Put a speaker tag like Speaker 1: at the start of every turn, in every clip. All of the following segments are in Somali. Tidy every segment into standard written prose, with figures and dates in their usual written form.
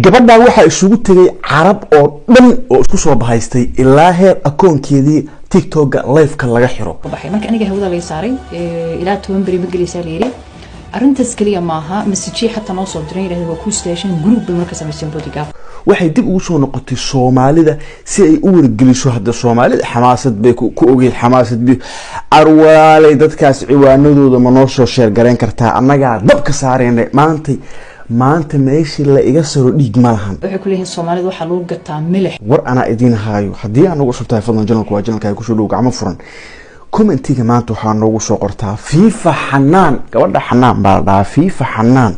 Speaker 1: Gabadhan waxaa isugu tegay Carab oo dhan oo isku soo bahaystay ilaa heer akoonkeedii TikToka liveka laga xiro.
Speaker 2: Baxay marka aniga hawada laga saaray, ilaa 10 beri ma gelaysaa la yidhi. Arrintaas keliya maaha, message xataa noo soo diray, yidhahda waa ku station group bay marka samaysteen bodyguard.
Speaker 1: Waxay dib ugu soo noqotay Soomaalida si ay u wargeliso. Hadda Soomaalida xamaasad bay ku ogeyd, xamaasad bay arwaalay. Dadkaas ciwaanadooda ma noo soo share garayn kartaa? Annagaa dabka saareyna maantay. Maanta meeshii la iga saro dhiig ma lahan.
Speaker 2: Waxay ku leeyihiin Soomaalida waxaa lagu gataa milix.
Speaker 1: War anaa idiin haayo. Haddii aan nagu cusub tahay, fadlan, channelku waa channelka, kusoo dhow gacmo furan. Commentiga maanta waxaa noogu soo qortaa Fiifa Xanaan. Gabadha Xanaan baa la dhahaa, Fiifa Xanaan.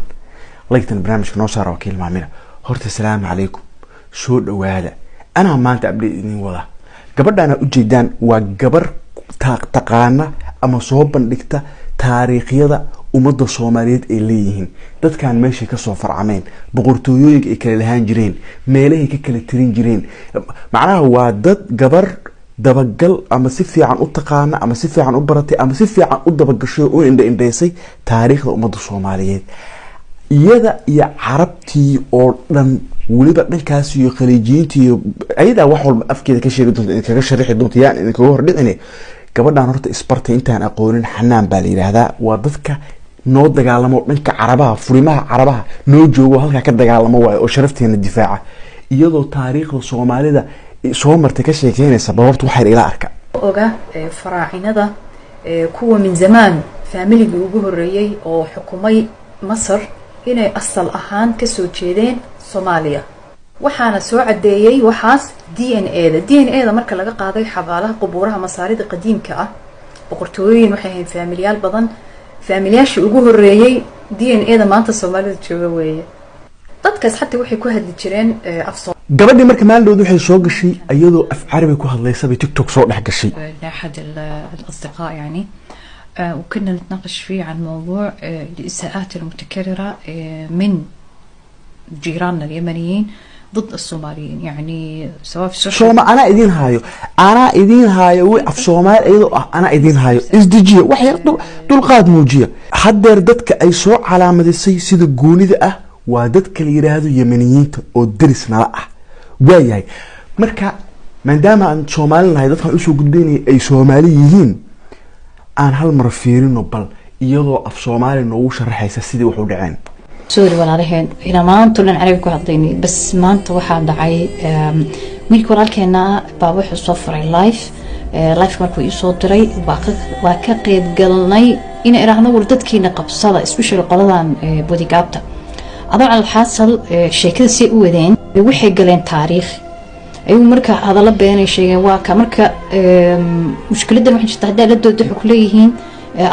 Speaker 1: Liketan barnaamijka noo saara waa ka hilmaamina. Horta asalaamu calaykum, soo dhawaada. Anaa maanta update idiin wada. Gabadhaana ujeedaan waa gabar taqaana ama soo bandhigta taariikhyada ummadda Soomaaliyeed ay leeyihiin, dadkan meeshay kasoo farcameen, boqortooyooyinka ay kala lahaan jireen, meelahay ka kala tirin jireen. Macnaha waa dad gabar dabagal ama si fiican u taqaana ama si fiican u baratay ama si fiican u dabagashay oo u indha indhaysay taariikhda ummadda Soomaaliyeed. Iyada iyo Carabtii oo dhan, weliba dhankaas iyo Khaliijiyiinta iyo ayadaa wax walba afkeeda ka sheegi doonta, idinkaga sharixi doonta. Yaan idinkaga hordhicine, gabadhan horta isbartay intaan aqoonin. Xanaan baa la yidhaahdaa. Waa dadka noo dagaalamo dhanka Carabaha, furimaha Carabaha noo joogo, halkaa ka dagaalamo waayo oo sharafteena difaaca. Iyadoo taariikhda Soomaalida soo martay ka sheekeynaysa, bal horta waxayr ila arka.
Speaker 2: Oga faraacinada, kuwa min zamaan faamiligii ugu horreeyey oo xukumay Masar inay asal ahaan kasoo jeedeen Soomaaliya. Waxaana soo caddeeyey waxaas DNA da. DNA da marka laga qaaday xabaalaha qubuuraha Masaarida qadiimka ah, boqortooyooyin waxay ahayd faamilyaal badan. Faamilyaashii ugu horreeyey DNA da maanta Soomaalida jooga weeye. Dadkaas xataa waxay ku hadli jireen af.
Speaker 1: Gabadhii marka maalin waxay soo gashay iyadoo af Carabi ku hadlaysa bay TikTok soo dhex gashay.
Speaker 2: لأحد الأصدقاء يعني وكنا نتناقش فيه عن موضوع الإساءات المتكررة من جيراننا اليمنيين ضد الصوماليين، يعني سواء في ال social
Speaker 1: Sooma anaa idiin haayo, anaa idiin haayo wi af Soomaali iyadoo ah anaa idiin haayo. Isdejiya wax yar, dulqaad muujiya. Haddeer dadka ay soo calaamadisay sida goonida ah waa dadka la yidhaahdo Yemeniyiinta oo deris nala ah. Waayahay, marka maadaama aan Soomaali nahay, dadkaan usoo gudbaynaya ay Soomaali yihiin, aan hal mar fiirino bal iyadoo af Soomaali noogu sharaxaysa sidii wax u dhaceen.
Speaker 2: Sorry walaalaheen inaan maanta o dhan Carabi ku hadlaynay, bas maanta waxaa dhacay wiilka walaalkeena baa wuxuu soo furay live. Live markuu iisoo diray waa ka qeyb galnay ina idhaahno war dadkiina qabsada, especially qoladan bodygaabta adoo. Alxaasal, sheekada say u wadeen, waxay galeen taariikh ayagu marka hadallo beenay sheegeen. Waa ka marka mushkiladan waxay jirta haddaa la dooda waxay kuleeyihiin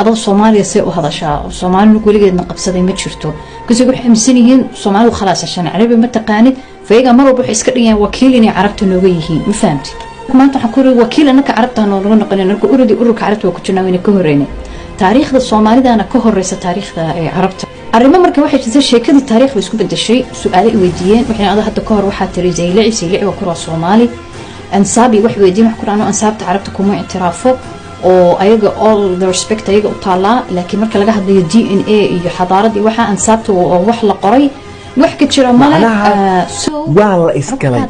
Speaker 2: adoo Soomaaliya see u hadashaa, Soomaalina weligeedna qabsaday ma jirto, kasi waxay aaminsan yihiin Soomaalidu khalaas ashan Carabi ma taqaanid. Fayaga mar walba waxay iska dhigayaan wakiil inay Carabta nooga yihiin. Ma fahamtid? Maanta waxaan ku iri wakiil annaka Carabta nooga noqonin. Marka urudi ururka Carabta waa ku jirnaa, wayna ka horeynay taariikhda Soomaalidana ka horeysa taariikhda Carabta. Arrimo marka waxay jirtay sheekadii taariikh bay isku bedeshay. Su-aalo i weydiiyeen, waxay ada hadda ka hor waxaa tiri Zaylici, Zaylici waa kuraa Soomaali. Ansaabi wax weydiiyeen, wax kuraan ansaabta Carabta kuma ictiraafo oo ayaga all the respect ayaga u taalaa, laakiin marka laga hadlayo DNA iyo xadaaradii waxa ansaabta oo wax la qoray wax ka jira male.
Speaker 1: Macnaha waa la isgalay,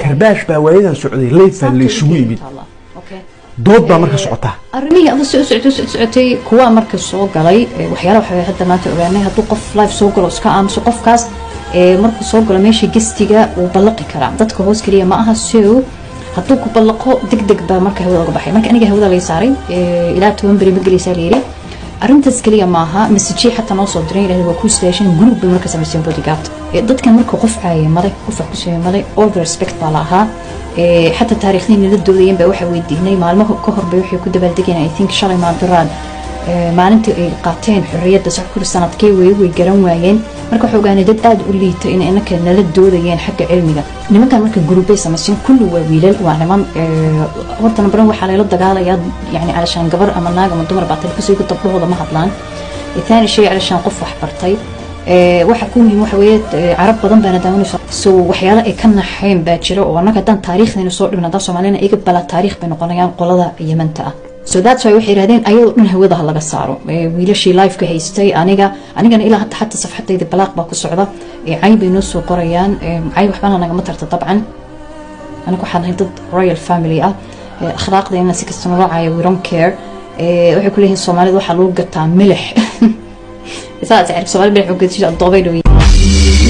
Speaker 1: karbaash baa waayadan socday, live baa la isugu yimid, dood baa marka socota.
Speaker 2: Arrimihii adu soo socotay socotay, kuwaa marka soo galay waxyaala waxay hadda maanta ogaanay hadduu qof live soo galo iska aamuso, qofkaas markuu soo galo meesha guestiga wuu ballaqi karaa dadka hoos keliya ma aha. So hadduu ku ballaqo, deg deg baa marka hawada uga baxay. Marka aniga hawada laga saaray, ilaa 10 beri ma gelaysaa la yidhi. Arrintaas keliya maaha, message xataa noo soo diray, yidhahda waa ku station group bay marka samaysteen bodyguard. Dadkan marka qof caayay male, qof wax ku sameeyay male, all the respect baa la ahaa. Xataa taariikhdii nala doodayeen baa waxaa weydiinay maalmo ka hor bay waxay ku dabaaldegeen, I think shalay maanduraan, maalintii ay qaateen xorriyadda sax kuri sanadkee way garan waayeen. Marka waxaa ogaanay dad aada u liita inay inaka nala doodayeen xagga cilmiga. Nimankan marka groupbay samayseen, kulli waa wiilal, waa niman. Horta number one waxaa layla dagaalayaa yani calashaan gabar ama naag ama dumar baa tali kasoo gabdhahooda ma hadlaan. ثاني شيء علشان qof wax bartay waxa ku muhiim waxa weeye Carab badan baana daawanayso, so waxyaalo ay ka naxeen baa jira oo annaga haddaan taariikhdayna soo dhibna, haddaan Soomaalina iga bala taariikh bay noqonayaan qolada Yemanta ah. So that's why waxay yidhahdeen ayadoo dhan hawada ha laga saaro. Wiilashii live-ka haystay, aniga anigana ilaa hadda xataa safxadayda balaaq baa ku socda. Cay bay noo soo qorayaan. Cay waxbana nagama tarta dabcan. Anigu waxaan nahay dad royal family ah. Akhlaaqdeena si kasta naloo caayo, we don't care. Waxay ku leeyihiin Soomaalida waxaa lagu gataa milix. Saas cirib Soomaali milix u gadasho, adoobay dhow.